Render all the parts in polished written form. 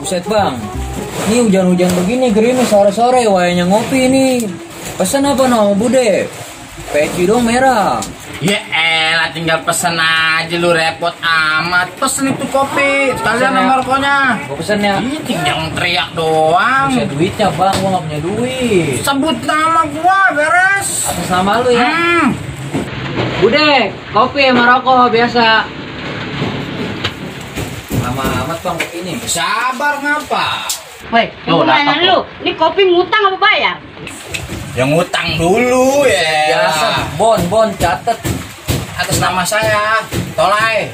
Buset bang, ini hujan-hujan begini gerimis sore-sore wayanya ngopi nih. Pesan apa no bude? Peci dong merah. Ya elah, tinggal pesen aja lu, repot amat. Pesen itu kopi, sekalian nomor konya. Gue pesen ya. Ih, tinggal teriak doang. Bisa duitnya bang, gue gak punya duit. Sebut nama gua, beres. Atas nama lu ya. Bude, kopi sama rokok biasa. Lama amat bang ini. Sabar ngapa? Woi, Tuh, nanya laptop lu, ini kopi ngutang apa bayar? Yang ngutang dulu ya. Biasa, bon catet. Atas nama saya, Tolai.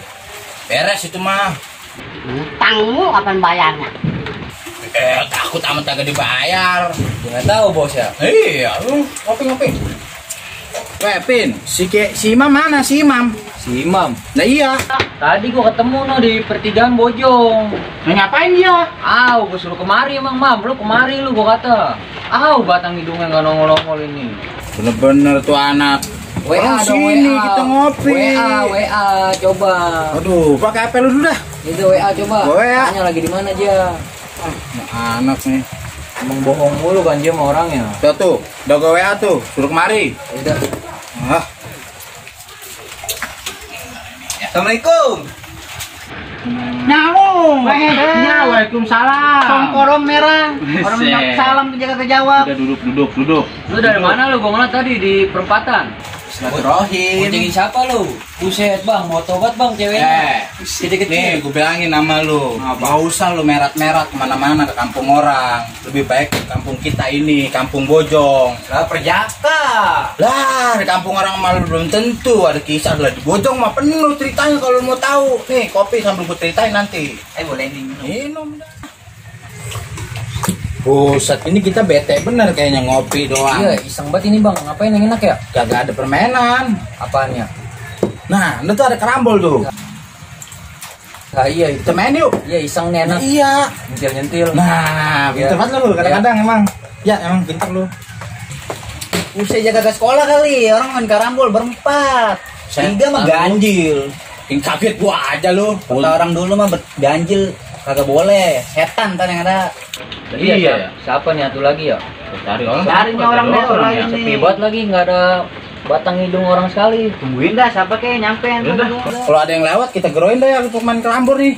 Beres itu mah. Ngutangmu kapan bayarnya? Takut amat kagak dibayar. Gue gak tahu bos ya. Iya, lu ngopi. Weh, Pin, si Imam mana si Imam? Si Imam. Nah iya. Tadi gue ketemu no di pertigaan Bojong. Nah, ngapain dia? Gue suruh kemari emang mam, lu kemari lu gue kata. Batang hidungnya nggak nongol-nongol ini. Bener-bener tuh anak. WA Orang dong, sini WA. kita ngopi. WA coba. Aduh, pakai HP lu dulu dah. Itu WA coba. WA. Tanya lagi di mana aja. Anak nih. Emang bohong mulu kan dia sama orangnya. Tuh, udah gue WA tuh, suruh kemari. Udah. Assalamualaikum. Nyamuk. Waalaikumsalam. Songkorong merah. Orang minta salam penjaga kejawab. Udah duduk. Lu dari mana lu? Gue ngeliat tadi di perempatan. Silaturahim. Boncengin siapa lu? Buset bang, mau tobat bang ceweknya. Nih, gue bilangin nama lu. Gak usah lu merat-merat kemana-mana ke kampung orang. Lebih baik ke kampung kita ini, kampung Bojong. Lah perjaka. Lah, di kampung orang malu belum tentu ada kisah lah. Di Bojong mah penuh ceritanya kalau mau tahu. Nih, kopi sambil gue ceritain nanti. Boleh minum. Minum dah. Buset, ini kita bete bener kayaknya ngopi doang. Iya, iseng banget ini bang. Ngapain yang enak ya? Gak ada permainan. Apanya? Nah, itu ada kerambol tuh. Nah iya itu. Kita main yuk. Iya iseng nih enak. Iya. Nyentil-nyentil. Nah, pintar banget lu kadang-kadang emang. Ya, emang pintar lu. Usai jaga ke sekolah kali, orang main karambol berempat. Tiga mah ganjil. Yang kaget gua aja lu. Kata orang dulu mah ganjil kagak boleh. Setan kan yang ada. Iya. Siapa nih atu lagi ya? Cari orang. Carinya orang Cari besok lagi ya. nih. Sepi banget lagi nggak ada batang hidung orang sekali. Tungguin dah siapa kayak nyampe yang Udah, kalau ada yang lewat kita geroin dah ya untuk main kerambol nih.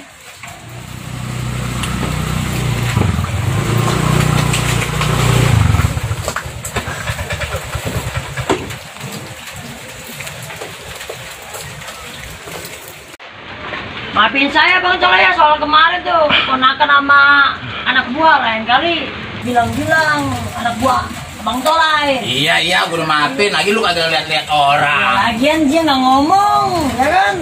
Maafin saya Bang Coleh ya soal kemarin tuh ponakan sama anak buah, lain kali bilang-bilang anak buah Bang Tolai. Iya, gua udah maafin. Lagi lu kagak lihat-lihat orang. Lagian dia nggak ngomong, ya kan?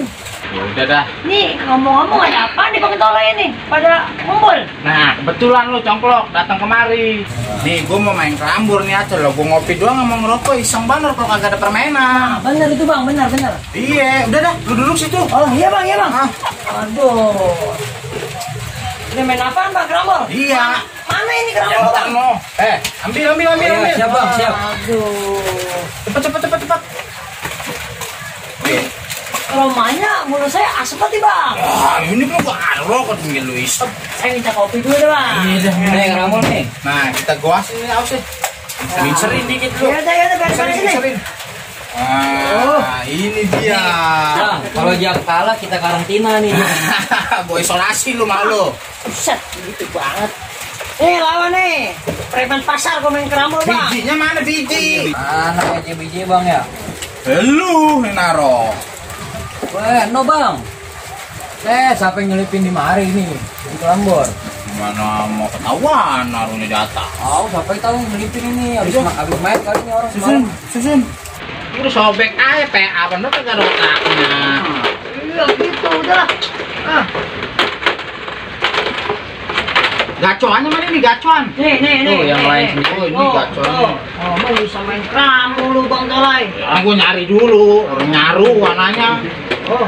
Udah dah. Nih ngomong-ngomong ada apa nih Bang Tolai ini? Pada ngumpul. Nah, kebetulan lu congklok datang kemari. Nih, gua mau main kerambol nih aja lo. Gua ngopi doang sama ngerokok, iseng banget kalau kagak ada permainan. Bener itu Bang, bener. Iya, udah dah, lu duduk situ. Oh iya Bang. Ah, Aduh. Ini main apaan Bang kerambol? iya. Mana ini Yang kerambol ntar Bang? no. Ambil. Iya, siap bang, siap. Aduh. Cepet. Kalau mainnya mulut saya asap banget Bang. Wah, ini kan gua ada rokok tinggal lu isep. Saya minta kopi dulu deh Bang. Iya, Nih ngeramol nih. Nah, kita goasin ini ausnya. Mincerin dikit lu. Ya udah beres-beres ini. Mincerin. Nah, ini dia. Bang, kalau Jack kalah kita karantina nih. Gua isolasi lu malu. Buset, gitu banget. Nih lawan nih. Preman pasar kau main kerambol Bang. Bijinya mana biji? Mana biji bang ya? Lu yang naro. Weh, no bang. Siapa yang nyelipin di mari nih? Di Kelambor. Mana mau ketahuan naruhnya data. Siapa yang tahu nyelipin ini? Abis main kali ini orang semalam. Susun. Udah sobek aja PA bener kagak ada otaknya. Iya gitu, udahlah. Gacoannya mana nih gacoan? Nih. Tuh, yang lain sendiri. Oh, ini gacoan. Mau bisa main kerambol lu Bang Tolai. Gua nyari dulu, orang nyaru warnanya. Oh,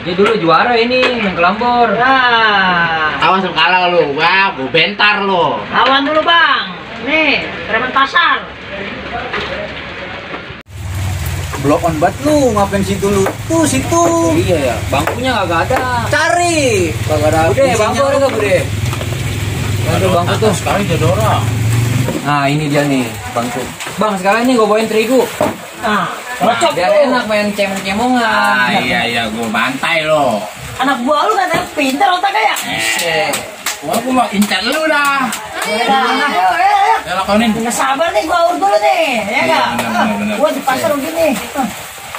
Dia dulu juara ini main Kelambor. nah. Awas lu kalah lu, wah, gua bentar lu. Lawan dulu Bang. Nih, preman pasar. Blok on bat lu, ngapain situ lu? Tuh situ. Iya ya, bangkunya kagak ada. Cari. Kagak ada. Bude, bangku ada nggak bude? Ada bangku tuh. Sekali dia dorong. Nah ini dia nih bangku. Bang sekarang ini gue bawain terigu. Nah, cocok Biar tuh. enak main cemong-cemongan. Ah iya gue bantai lo. Anak buah lu katanya pintar otaknya ya. Gua mau incar lu dah. Ayo. Ya lakonin. Nggak sabar nih, gua urut dulu nih, ya Iya, nggak? bener. Gua di pasar begini.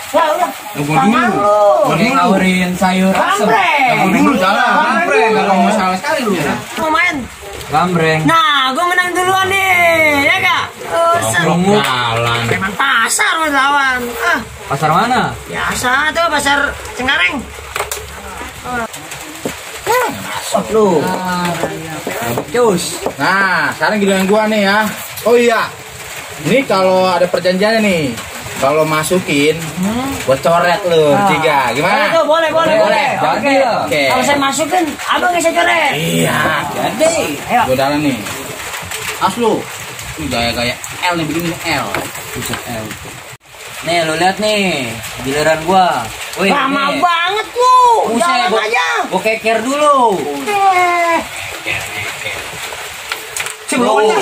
Ya udah. Tunggu Tangan dulu. lu. Oke ngawurin sayur asem. Gambreng. Tunggu dulu jalan. Gambreng. Kalau masalah sekali lu. Mau main? Gambreng. Nah, gua menang duluan nih, ya nggak? Rungu. Jalan. Preman pasar mas lawan. Pasar mana? Biasa tuh pasar Cengkareng. Lu. Cus. Nah, sekarang giliran gua nih ya. Oh iya. Ini kalau ada perjanjiannya nih. Kalau masukin, gua coret lu tiga. Gimana? Boleh. Jadi lah. Oke. Kalau saya masukin, abang yang saya coret. Iya. Jadi. Ayo. Gua dalam nih. As lu. Ini gaya-gaya L nih begini L. Buset L. Nih lu lihat nih giliran gua. Wih, Lama nih. banget lu. Buset, Jalan gua, aja. gua keker dulu. Sebelumnya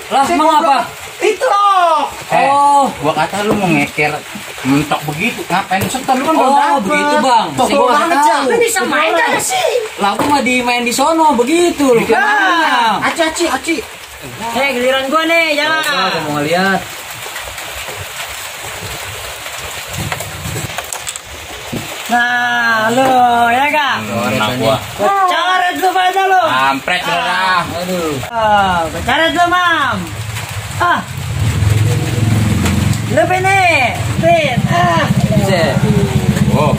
Lah, emang apa? itu loh. Oh, Gua kata lu mau ngeker mentok begitu. Ngapain setor lu kan Oh, belum dapet. begitu, Bang. Tuh, Saya gua nggak banget tahu. ya. Lu bisa main kagak sih? lah gua mah main di sono begitu loh. Gimana? Aci. Giliran gua nih, Gua jangan. mau ngeliat. Nah, lu ya kak. Nah, gua. Coret lu pada lu. Kampret lu dah. Aduh. Coret lu mam. Lu ini, Pin. Buset. Oh.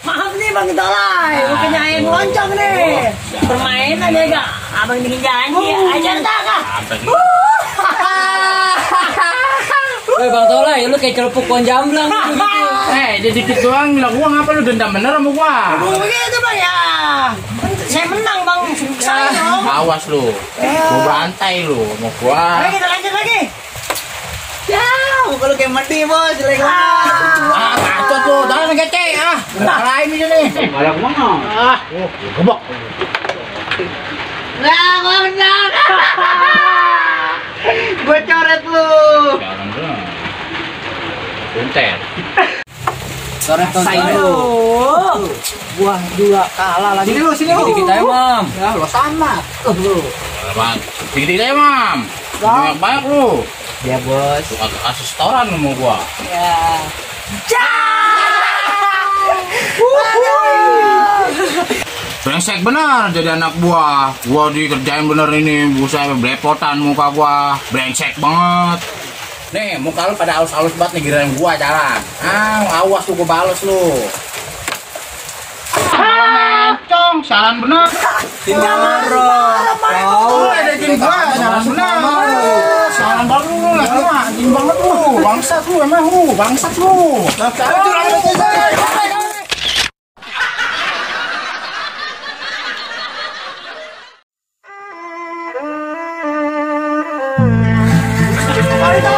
Maaf nih Bang Tolai, bukannya ayam lonceng nih. Permainan ya kak. Abang bikin janji, ajar tak kak? Kampret. Woi Bang Tolai, lu kayak celupuk pohon jamblang gitu. Jadi dikit doang bilang gua ngapa lu dendam bener sama gua? Begitu bang ya. Saya menang bang, saya dong. Awas lu. Gua bantai lu sama gua. Ayo kita lanjut lagi. Ya, muka lu kayak mati, Bos. Jelek banget. Ah, bacot lu. Jangan ngecek ah. Marahin aja nih. Malah mana? Ah, gebok. Nah, gua menang. Gua coret lu. Jangan dong. Buntet. Coret Aduh. Gua juga kalah lagi. Sini lu. Dikit aja, Mam. Ya, lo sama. Lu. Dikit aja, Mam. Banyak lu. Ya, Bos. Lu kagak kasih setoran lu sama gua. Ya. Brengsek bener jadi anak buah. Gua dikerjain bener ini, buset belepotan muka gua. Brengsek banget. Nih, muka lu pada halus-halus banget nih giliran gua jalan. Awas lu gua bales lu. Cong, salah bener. Tinggal marah. Lu ledekin gua, salah bener. Salah banget lu, anjing banget lu. Bangsat lu emang lu, bangsat lu. Ayo,